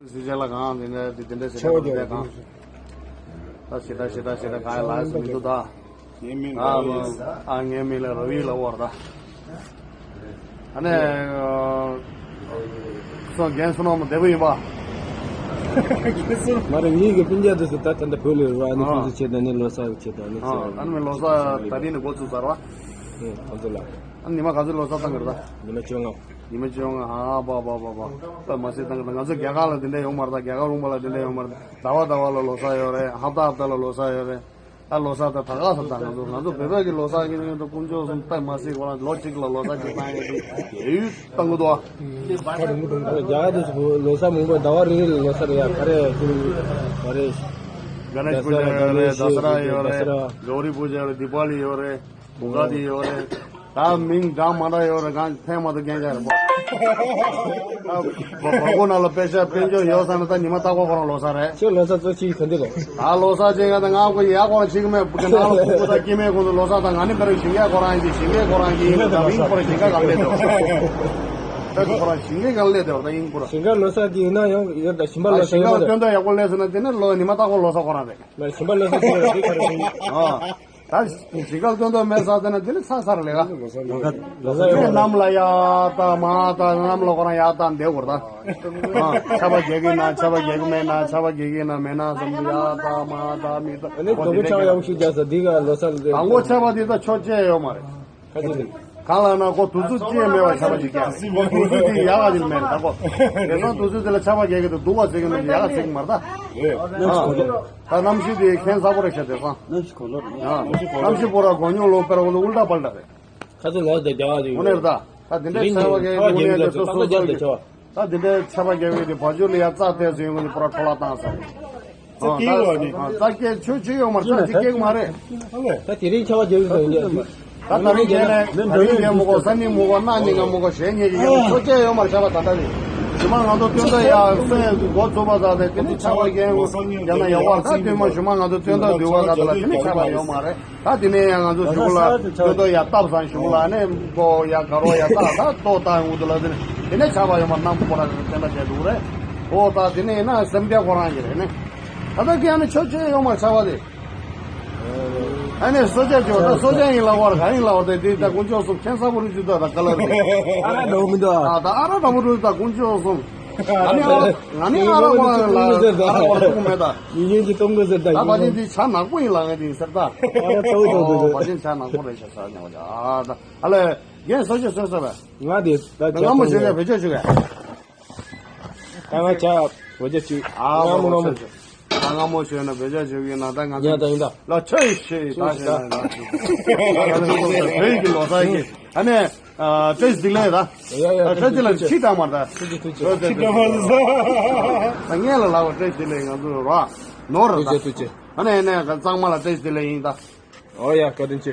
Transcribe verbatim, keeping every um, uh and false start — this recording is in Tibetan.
སི་ཅན་ལ་གང་དེ་འདྲ་དེ་དེ་འདྲ་ཟེར་ཆེ་བ་ན་དེ་གང་། ད་ཞེ་དྲག་ཞེ་དྲག་ཞེ་དྲག་གང་ཡང་ལ་སི་མི་འདུག་ད། ངའི་མིང་ཨ་ལ་ཨ་ངའི་མིང་ལ་ར་བི་ལ་བོར་ད། ཨ་ནི་སོ་རྒན་སོ་ནོ་མོ་བདེ་པོ་ཡིན་པ། མ་རེད། ངེད་ཀྱི་སྤུན་ཀྱག་དེ་ཚོ་ད་ད་ལྟ་བོད་ལ་ཡོད་ར། ཨ་ནི་ཨ། ཁོང་ཚོ་ཆེད་དུ་ནི་ལོ་གསར་ཆེད་དུ་ནི་ཨ་ཨ་ནི་མི་ལོ་གསར་ད་རིང་ནས་འགོ་ཚུགས་ཚར་བ། ཨེ་ཁོང་ཚོ་ལ། ཨ་ནི་ཉི་མ་ག་ཚོད་ལོ་གསར་བཏང་གི་རེད་ད། ཉི་མ་བཅོ་ལྔ། ཉི་མ་བཅོ་ལྔ་ཨ་པ་པ་པ་པ། ད་མ་སེ་བཏང་གི་ད། ང་ཚོ་རྒྱ་གར་ལ་དེ་འདྲ་ཡོད་མ་རེད་ད། རྒྱ་གར་ལུང་པ་ལ་དེ་འདྲ་ཡོད་མ་རེད། ཟླ་བ་ཟླ་བ་ལ་ལོ་གསར་ཡོད་རེད། ཧབ་ཏ་ཧབ་ཏ་ལ་ལོ་གསར་ཡོད་རེད། ད་ལོ་གསར་ད་ད་ག་ས་ད་ང་ཚོ་ང་ཚོ་བོད་པའི་གི་ལོ་གསར་གི་ནི་ད་དཀོན་མཆོག་གསུམ་ད་མ་སེ་ཁོ་རང་ལོ་གཅིག་ལ་ལོ་གསར་གཅིག་བཏང་ཡོད་དེ་དེ་ཡུལ་བཏང་གི་འདུག་ཨ། རྒྱ་གར་དུ་ལོ་གསར་མང་པོ་ཟླ་བ་རེ་རེ་ལ་ལོ་གསར་ཡ་ག་རེ་ཀུན་ག་རེ། ག་ནེཤ་པུ་ཇ་ཡོད་རེད། ད་ས་ར་ཡོད་རེད། ད་ས་ར། གའོ་རི་པུ་ཇ་ཡོད་རེད། དི་པ་ལི་ཡོད་རེད། གུ་ག་དི་ཡོད་རེད། ད་མིང་གྲངས་མ་འདྲ་ཡོད་རེད། གང་ཕན་མ་ཐུབ་རྐྱང་རྐྱང་རེད་པ། ད་བ་གོ་ནང་ལ་དཔེ་ཆ་དཔེ་འཇོག་ཡོད་ས་ན་ད་ཉི་མ་རྟག་པར་ཁོ་རང་ལོ་གསར་རེད། ཁྱོད་ལོ་གསར་གཙོ་ཆེ་ག་འདི་རེད། ད་ལོ་གསར་ཅན་ག་ད་ང་ཁོ་ཡ་ཁོ་རང་ཆིག་མེད་གི་ནང་ལ་ཁུག་ཁུག་ད་སྐྱེ་དམན་ཁོང་ཚོ་ལོ་གསར་ད་ང་ནི་པར་ཞིང་ཁའི་ཁོ་རང་ཡིན་ཞིང་ཁའི་ཁོ་རང་ཡིན། ད་མིང་པར་ཞིང་ཁ་གང་སླེབས་དེ་བ། ད་ཁོ་རང་ཞིང་ཁའི་གང་སླེབས་དེ་བ་ད་ཡིན་པར། ཞིང་ཁ་ལོ་གསར་གི་ཡིན་ན་ཡང་ཡོད་ད། ཞིང་པ་ལོ་གསར་ཞིང་ཁ་ཡོད་ད། སྟོན་ཐོག་ཡག་པོ་སླེབས་སོང་ན་དེ་ནི་ལོ་ཉི་མ་རྟག་པར་ལོ་གསར་ཁོ་རང་རེད། ཞིང་པ་ལོ་གསར་གི་རེད་དེ་ག་རེ་རེད། ཨ། ད་ཞིང་ཁ་སྟོན་ཐོག་མེད་ས་དེ་ན་དེ་ནི་ཚ་ཚ་རེད་ལས་ཀ། ལོ་གསར་ལོ་གསར་ནམ་ལ་ཡ་ད་མ་ད་ནམ་ལ་ཁོ་རང་ཡ་ད་འདེ་བོར་ད། ཨ། ཆར་པ་རྒྱག་གི་ན་ཆར་པ་རྒྱག་གི་མེད་ན་ཆར་པ་རྒྱག་གི་ན་མེད་ན་བསམ་གི་ཡ་ད་མ་ད་མི་ད། ཨ་ནི་དང་པོ་ཆར་པ་ཡག་པོ་ཞིག་རྒྱག་ས་འདི་ག་ལོ་གསར་ལ་དང་པོ་ཆར་པ་འདི་ད་ཆོ་ཅེ་ཡོད་མ་རེད། ཁ་ཅིག་རེད། གང་ལ་ན་ཁོ་དུས་ཚོད་ཅེ་མེད་པ་ཆར་པ་ཅིག་རྒྱག་ཁོ་དུས་ཚོད་དེ་ཡག་ག་ཅིག་མེད་ད་ཁོ། དེང་སང་དུས་ཚོད་དེ་ལ་ཆར་པ་རྒྱག་གི་འདུག་སྡུག་པ་ཟེར་གི་འདུག་ཡག་ག་ཟེར་གི་མ་རེད་ད། ཨ། ད་གནམ་གཤིས་དེ་ཁྱད་མཚར་པོ་རེད་ཤག་དེང་སང་། གནམ་གཤིས་གོ་ལོ་རེད། ཨ། གནམ་གཤིས་པོ་ར་གོ་མྱོང་ལོ་པེ་ར་གོ་ལོ་ཨུལ་ཏ་པལ་ཏ་རེད། ཁ་ཚ་ལོ་དེ་རྒྱ་བ་དེ་ཡོད་རེད། དངོས་གནས་རེད་ད། ད་དེ་འདྲའི་ཆར་པ་རྒྱག་གི་དངོས་གནས་དེ་སོ་སོ་སོ་གི། ད་དེ་འདྲའི་ཆར་པ་རྒྱག་གི་དེ་བ་ཇུ་ལ་ཡ་རྩ་ཐེ་ཚོ་ཡོང་གི་པོ་ར་འཕྲོ་བརླག་བཏང་ས་རེད། ད་དེ་ཡོད་ནི། ད་སྐད་ཆོས་ཆོས་ཡོད་མ་རེད། ད་ཅི་སྐད་མ་རེད། ད་དེ་རིང་ཆར་པ་རྒྱག་གི་འདུག་ད་ད་རིང་རྒྱག་ནས་ད་རིང་རྒྱག་མི་དགོས། སང་ཉིན་མི་དགོས། གནངས་ཉིན་ང་མི་དགོས། གཞེས་ཉིན་གི་ཡང་ཆོས་སྐད་ཡོད་མ་རེད། ཆར་པ་ད་ལྟ་རེད། ཞུ་མ་ང་ཚོ་སྟོན་ཐོག་ཡ་སོན་འགོ་ཚུགས་པ་ད་དེ་དེ་ནི་ཆར་པ་རྒྱག་རྒྱག་ན་ཡག་པ་རེད། ད་དུས་མ་ཞུ་མ་ང་ཚོ་སྟོན་ཐོག་འདུལ་བ་ད་ད་ལ་དེ་ནི་ཆར་པ་ཡོད་མ་རེད། ད་དེ་ནས་ཡང་ང་ཚོ་གཞུག་ལ་སྟོན་ཐོག་ཡ་བཏབ་སང་གཞུག་ལ་ནས་མགོ་ཡ་དགའ་རོགས་ཡ་ད་ད་ལྟོ་ད་འུ་དུ་ལ་དེ་ནས་དེ་ནས་ཆར་པ་ཡོད་མ་རེད། གནམ་ཁོ་ར་དེ་ད་བྱས་འདུག་རེད། ཨོ་ད་དེ་ནས་ཡིན་ན་སེམས་ཁྲལ་ཁོ་རང་གི་རེད་ནས། ད་ལྟ་ཀྱི་ཨ་ནི་ཆོས་ཆོས་ཡོང་མ་ཆར་པ་དེ། ཨ་ནི་སོ་ཆ་ཅོ་ད་སོ་ཆ་ཡིན་ལ་བར་ག་ཡིན་ལ་བར་དེ་དེ་ད་དཀོན་མཆོག་གསུམ་ཁྱད་མཚར་པོ་རུ་ཅུ་ད་ད་ག་ལ་རེད། ཨ་ར་འདྲ་བོ་མི་འདུག་ཨ། ད་ད་ཨ་ར་འདྲ་བོ་རུ་ད་དཀོན་མཆོག་གསུམ། ང་ནི་ཨ་ར་ང་ནི་ཨ་ར་བ་ལ་ཨ་ར་བ་ཐུག་མེད་ད། ཡིན་ཡིན་གྱི་གཏོང་དགོས་ཟེར་ད། ད་བ་ཅན་དེ་ཆ་ནག་པོ་ཡིན་ལ་ངས་དེ་ཡིན་ཟེར་ད། ཨ་ར་ཏོ་ཏོ་ཏོ་ཏོ། བ་ཅན་ཆ་ནག་པོ་རེད་ཤག་ས་ཉོ་བ་ཨ་ད། ཨ་ལེ་རྒན་སོ་ཆ་སོ་ས་བས། ང་དེ་ད་ང་མོ་ཞུ་ག་བེད་སྤྱོད་ཞུ་ག་ད་ང་ཆ་བོད་ཇ་ཅིག་ཨ་ང་མོ་ང་མོ། ད་ང་མོ་ཞོན་ན་བོད་ཇ་ཞུ་གི་ན་ད་ང་ཡ་ད་ཡིན་ད། ལ་ཆ་ཡི་ཤེས་ད་ཤེས་ན་ད་བོད་ཀྱི་ལོ་ས་ཡི་ཨ་ནེ་བཀྲ་ཤིས་བདེ་ལེགས་ད། ཡ་ཡ་བཀྲ་ཤིས་བདེ་ལེགས་ཆི་ད་མར་ད། ཐུགས་རྗེ་ཐུགས་རྗེ་ཐུགས་རྗེ་ཐུགས་རྗེ། ད་ངས་ལ་ལ་བ་བཀྲ་ཤིས་བདེ་ལེགས་ང་ཚོ་རོ་ནོར་ཐུགས་རྗེ་ད། ཐུགས་རྗེ། ཨ་ནེ་ཨ་ནེ་གཙང་མ་ལ་བཀྲ་ཤིས་བདེ་ལེགས་ཡིན་ད། ཨོ་ཡ་བཀའ་དྲིན་ཆེ།